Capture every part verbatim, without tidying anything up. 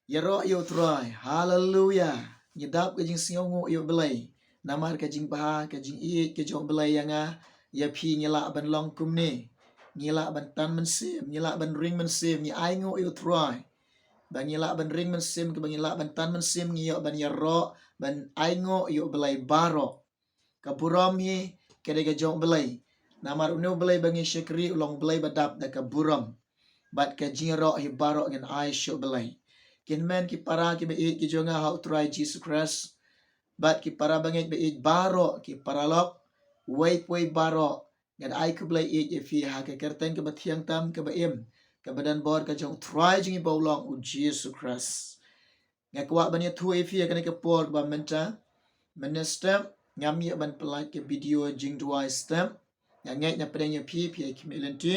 Ïaroh ïa u Trai. Haleluya. Ngi dap ka jingsngewnguh ïa u Blei. Namar ka jingbha, ka jingïeit ka jong u Blei ïa nga, ïa phi ngi lah ban long kumne. Ngi lah ban tan mynsiem, ngi lah ban ring mynsiem, ngi ainguh ïa u Trai. Ba ngi lah ban ring mynsiem, ba ngi lah ban tan mynsiem, ngi ïoh ban ïaroh, ban ainguh ïa u Blei baroh. Ka burom hi ka dei ka jong u Blei. Namar une u Blei ba ngi shakri u long u Blei ba dap da ka burom. Bad ka jingïaroh hi baroh ngin ai sha u Blei. Ki hynmen ki para kiba ïeit ki jong nga ha u Trai Jisu Khrist. Bad ki para bangeit ba ïeit baroh, ki paralok, uwei pa uwei baroh, ngan ai khublei ïeit ïa phi ha ka kyrteng kaba thiang tam kaba im, kaba don bor ka jong u Trai jong ngi ba u long u Jisu Khrist. Nga kwah ban ïathuh ïa phi ha kane ka por ba mynta, mynne step, ngam ïoh ban pynlait ka video jingduwai step. Nga ngeit na pdeng ïa phi, phi ai khmih lynti.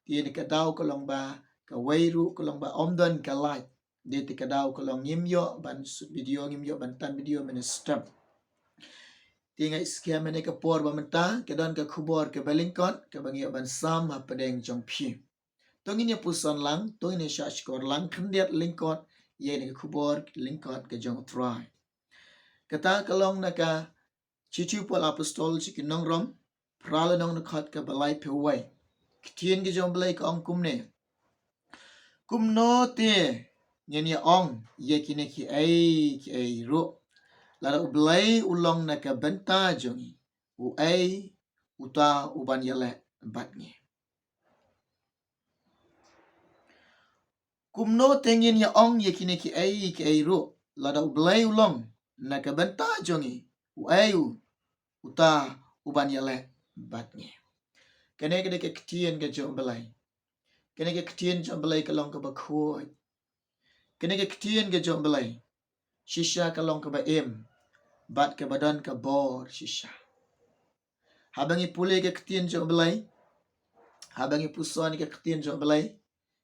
Te na ka daw ka long ba, kawei ruh ka long ba ym don ka light. Dei te ka daw ka long ngim ïoh ban shoot video, ngim ïoh ban tan video mynne step. Te nga i skhem mynne ka por ba mynta, ka don ka khubor kaba lyngkot, kaba ngi ïoh ban sam ha pdeng jong phi. To ngin ïa puson lang, to ngin ïa shah shkor lang, khyndiat lyngkot, ïa kane ka khubor lyngkot ka jong u Trai. Kata ka long na ka Shithi u Paul Apostol sha ki nong Rom, phra lynnong, dkhot kaba laiphew wei. Ka ktien ka jong u Blei ka ong kumne. Kumno te ngin ïa ong ïa kine kiei kiei ruh, lada u Blei u long na ka bynta jong ngi, uei uta uban ïaleh bad ngi? Kumno te ngin ïa ong ïa kine kiei kiei ruh, lada u Blei u long na ka bynta jong ngi, uei u, uta uban ïaleh bad ngi? Kane ka dei ka ktien ka jong u Blei. Kane ka ktien jong u Blei ka long kaba khuid. Kane ka ktien ka jong u Blei, shisha ka long kaba im, bad kaba don ka bor shisha. Haba ngi pule ka ktien jong u Blei, haba ngi puson ka ktien jong u Blei,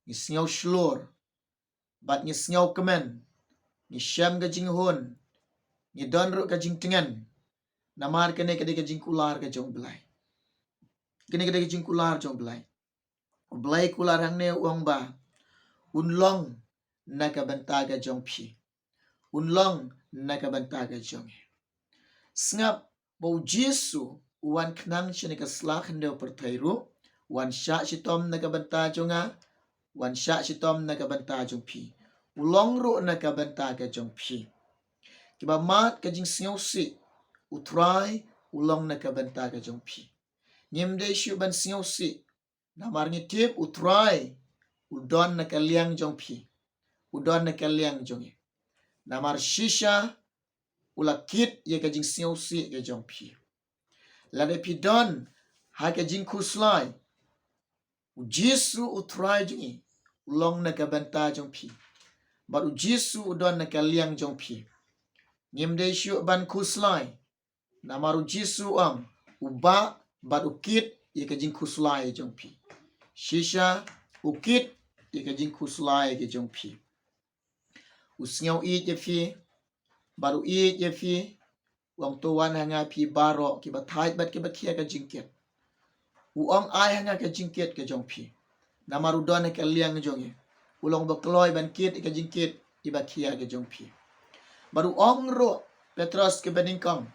ngi sngew shlur, bad ngi sngew kmen, ngi shem ka jinghun, ngi don ruh ka jingtngen. Namar kane ka dei ka jingkular ka jong u Blei. Kane ka dei ka jingkular jong u Blei. U Blei kular hangne, u ong ba un long na ka bynta ka jong phi. Un long na ka bynta ka jong ngi. Sngap ba u Jisu u wan khnang shane ka sla khyndew pyrthei ruh, u wan shah shitom na ka bynta jong nga, u wan shah shitom na ka bynta jong phi. U long ruh na ka bynta ka jong phi. Kiba mad ka jingsngewsih, u Trai u long na ka bynta ka jong phi. Ngim dei shuh ban sngewsih, namar ngi tip u Trai u don na ka liang jong phi. U don na ka liang jong ngi. Namar shisha u la kit ïa ka jingsngewsih ka jong phi. Lada phi don ha ka jingkhuslai, u Jisu u Trai jong ngi u long na ka bynta jong phi. Bad u Jisu u don na ka liang jong phi. Ngim dei shuh ban khuslai. Namar u Jisu u ong, u bah bad u kit ïa ka jingkhuslai jong phi. Shisha u kit ïa ka jingkhuslai ka jong phi. U sngew ïeit ïa phi, bad u ïeit ïa phi. U ong, to wan ha nga phi baroh kiba thait bad kiba khia ka jingkit. U ong, ai ha nga ka jingkit ka jong phi. Namar u don ha ka liang jong ngi. U long ba kloi ban kit ïa ka jingkit iba khia ka jong phi. Bad u ong ruh, Petros kaba nyngkong,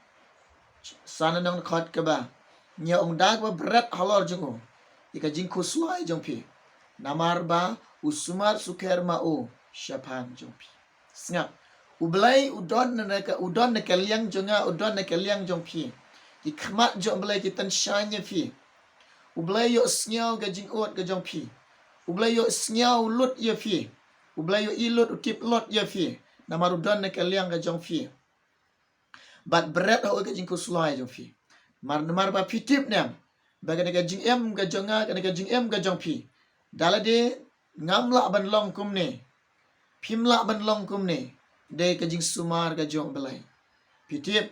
san lynnong, dkhot kaba hynñiew, ong, da kaba bret halor jong u ïa ka jingkhuslai jong phi. Namar ba u sumar sukher ma u shaphang jong phi. Sngap. U Blei u don na ka, u don na ka liang jong nga, u don na ka liang jong phi. Ki khmat jong u Blei ki tynshaiñ ïa phi. U Blei u ïohsngew ka jingud ka jong phi. U Blei u ïohsngew lut ïa phi. U Blei u ïohi lut, u tip lut ïa phi. Namar u don na ka liang ka jong phi. Bad bret ha u ka jingkhuslai jong phi. Namar, namar ba phi tip ne em ba kane ka jingim ka jong nga, kane ka jingim ka jong phi, da lade ngam lah ban long kumne, phim lah ban long kumne, dei ka jingsumar ka jong u Blei. Phi tip,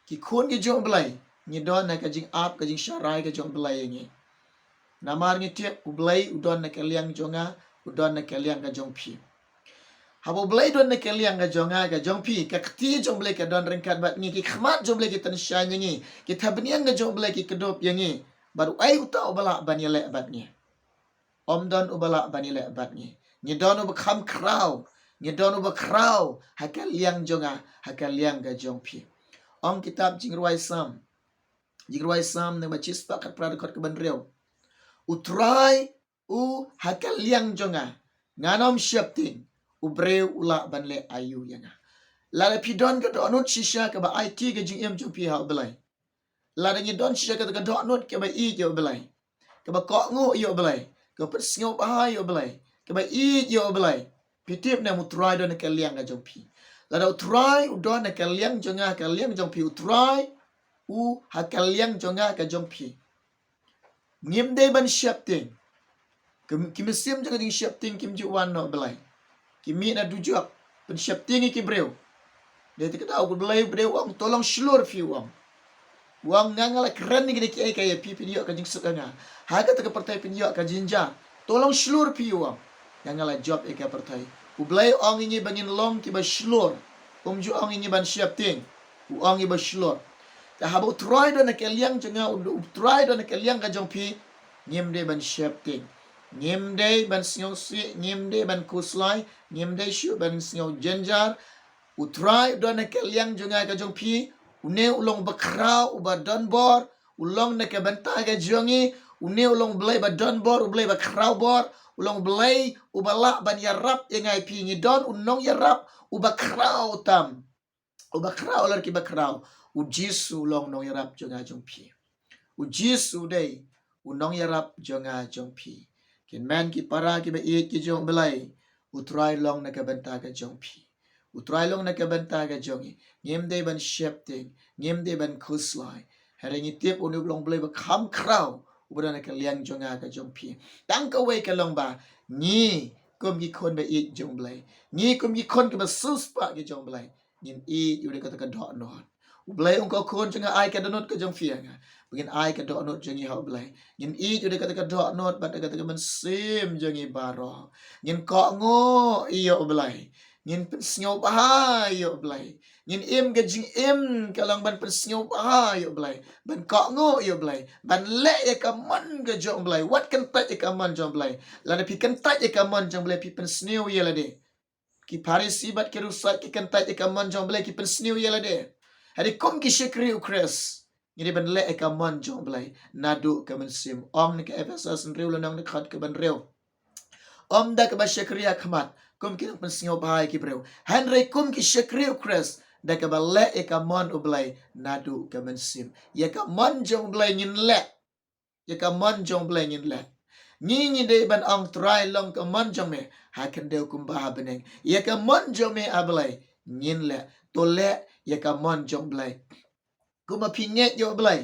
ki khun ki jong u Blei, ngi don ha ka jingap, ka jingsharai ka jong u Blei ïa ngi. Namar ngi tip u Blei u don na ka liang jong nga, u don na ka liang ka jong phi. Haba u Blei u don na ka liang ka jong nga, ka jong phi, ka kti jong u Blei ka don ryngkat bad ngi, ki khmat jong u Blei ki tynshaiñ ïa ngi, ki thapniang ka jong u Blei ki kdup ïa ngi. Bad uei uta uba lah ban ïaleh bad ngi? Ym don uba lah ban ïaleh bad ngi. Ngi don uba kham khraw. Ngi don uba khraw ha ka liang jong nga, ha ka liang ka jong phi. Ong kitab Jingrwai Salm. Jingrwai Salm namba shispah khatphra dkhot kaba hynriew. U Trai u ha ka liang jong nga, ngan ym sheptieng, u briew u lah ban leh aïu ïa nga. Lada phi don ka dohnud shisha kaba aiti ka jingim jong phi ha U Blei. Lada ngi don shisha kata ka dohnud kaba ïeit ïa U Blei, kaba kohnguh ïa U Blei, kaba pynsngewbha ïa U Blei, kaba ïeit ïa U Blei, phi tip ne em U Trai don ha ka liang ka jong phi. Lada U Trai u don ha ka liang jong nga, ka liang jong phi, U Trai u ha ka liang jong nga, ka jong phi, ngim dei ban sheptieng. Ki, ki mynsiem jong ka jingsheptieng kim ju wan na U Blei. Ki mih na dujok, pynsheptieng ïa ki briew. Dei te ka daw U Blei, U Blei u ong, to long shlur phi, u ong. U ong, nga nga la kren ïa kine kiei kiei ïa phi, phin ïoh ka jingsuk ha nga. Ha kata ka pyrthei phin ïoh ka jynjar. To long shlur phi, u ong. Nga nga la jop ïa ka pyrthei. U Blei u ong ïa ngi ba ngin long kiba shlur. Um ju ong ïa ngi ban sheptieng. U ong ïa ba shlur. Te haba U Trai don ha ka liang jong nga, U Trai don ha ka liang ka jong phi, ngim dei ban sheptieng. Ngim dei ban sngewsih, ngim dei ban khuslai, ngim dei shuh ban sngew jynjar. U Trai u don ha ka liang jong nga ka jong phi, une u long uba khraw, uba don bor, u long na ka bynta ka jong ngi, une u long U Blei ba don bor, U Blei ba khraw bor, u long U Blei uba lah ban ïarap ïa nga ïa phi. Ngi don u nongïarap uba khraw tam. Uba khraw lada kiba khraw. U Jisu u long nongïarap jong nga jong phi. U Jisu u dei u nongïarap jong nga jong phi. Kynmaw ki para kiba ïeit ki jong U Blei, U Trai u long na ka bynta ka jong phi. U Trai u long na ka bynta ka jong ngi. Ngim dei ban sheptieng, ngim dei ban khuslai. Hynrei ngi tip une u long U Blei ba kham khraw, uba don na ka liang jong nga ka jong phi. Tang kawei ka long ba ngi kum ki khun ba ïeit jong U Blei, ngi kum ki khun kiba siewspah ki jong U Blei, ngin ïeit ïa u da kata ka dohnud. U Blei u ong, ko khun jong nga, ai ka dohnud ka jong phi ha nga, ba ngin ai ka dohnud jong ngi ha U Blei. Ngin ïeit ïa u da kata ka dohnud bad da kata ka mynsiem jong ngi baroh. Ngin kohnguh ïa U Blei. Ngin pynsngewbha ïa U Blei. Ngin im ka jingim ka long ban pynsngewbha ïa U Blei, ban kohnguh ïa U Blei, ban leh ïa ka mon ka jong U Blei. Wat kyntait ïa ka mon jong U Blei. Lada phi kyntait ïa ka mon jong U Blei, phi pynsniew ïa lade. Ki Pharisi bad ki riewstad ki kyntait ïa ka mon jong U Blei, ki pynsniew ïa lade. Hynrei kum ki shakri U Khrist, ngi dei ban leh ïa ka mon jong U Blei naduh ka mynsiem. Ong na ka Ephesos hynriew lynnong dkhot kaba hynriew. Ym da kaba shakri ha khmat, kum ki nongpynsngewbha ïa ki briew, hynrei kum ki shakri U Khrist, da kaba leh ïa ka mon U Blei naduh ka mynsiem. Ïa ka mon jong U Blei ngin leh. Ïa ka mon jong U Blei ngin leh. Ngi ngi dei ban ong, Trai, long ka mon jong me ha khyndew kumba ha bneng. Ïa ka mon jong me, A Blei, ngin leh. To leh ïa ka mon jong U Blei. Kumba phi ngeit ïa U Blei,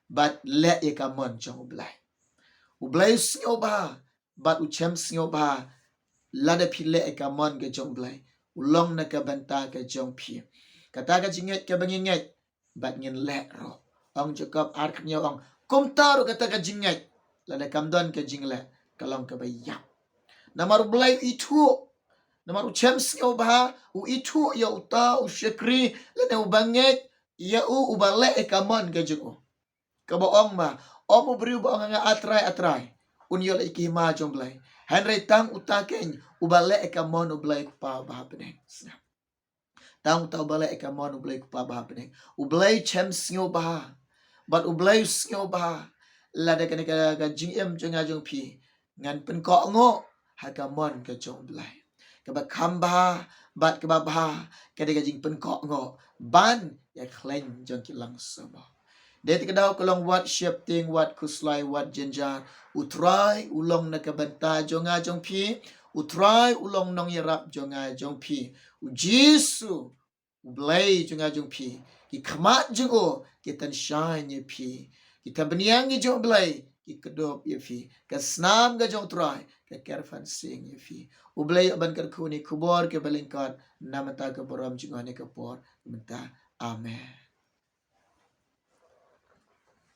bad leh ïa ka mon jong U Blei. U Blei u sngewbha bad u shem sngewbha lada phi leh ïa ka mon ka jong U Blei. U long na ka bynta ka jong phi. Kata ka jingngeit kaba ngi ngeit bad ngin leh ruh. Ong Jakob ar khynñiaw, ong, kumta ruh kata ka jingngeit, lada kam don ka jingleh, ka long kaba ïap. Namar U Blei u ithuh, namar u shem sngewbha, u ithuh ïa uta u shakri lane uba ngeit ïa u, uba leh ïa ka mon ka jong u. Kaba ong ba, ym u briew ba ong ha nga, A Trai, A Trai, un ïoh leit ïa ka hima jong U Blei. Hynrei tang uta keiñ uba leh ïa ka mon U Blei U Kpa uba ha bneng. Tang uta uba leh ïa ka mon U Blei U Kpa uba ha bneng. U Blei u shem sngewbha bad U Blei u sngewbha lada kane ka, ka jingim jong nga jong phi ngan pynkohnguh ha ka mon ka jong U Blei. Kaba kham bha bad kaba bha ka dei ka jingpynkohnguh ban ïakhlaiñ jong ki langsumar. Dei te ka daw ka long, wat sheptieng, wat khuslai, wat jynjar. U Trai u long na ka bynta jong nga jong phi. U Trai u long nongïarap jong nga jong phi. U Jisu U Blei jong nga jong phi. Ki khmat jong u ki tynshaiñ ïa phi. Ki thapniang ki jong U Blei ki kdup ïa phi. Ka snam ka jong U Trai ka kyrpang sing ïa phi. U Blei u ban kyrkhu ïa kane ka khubor kaba lyngkot na ka bynta ka burom jong nga ha kane ka por. Mynta. Amen.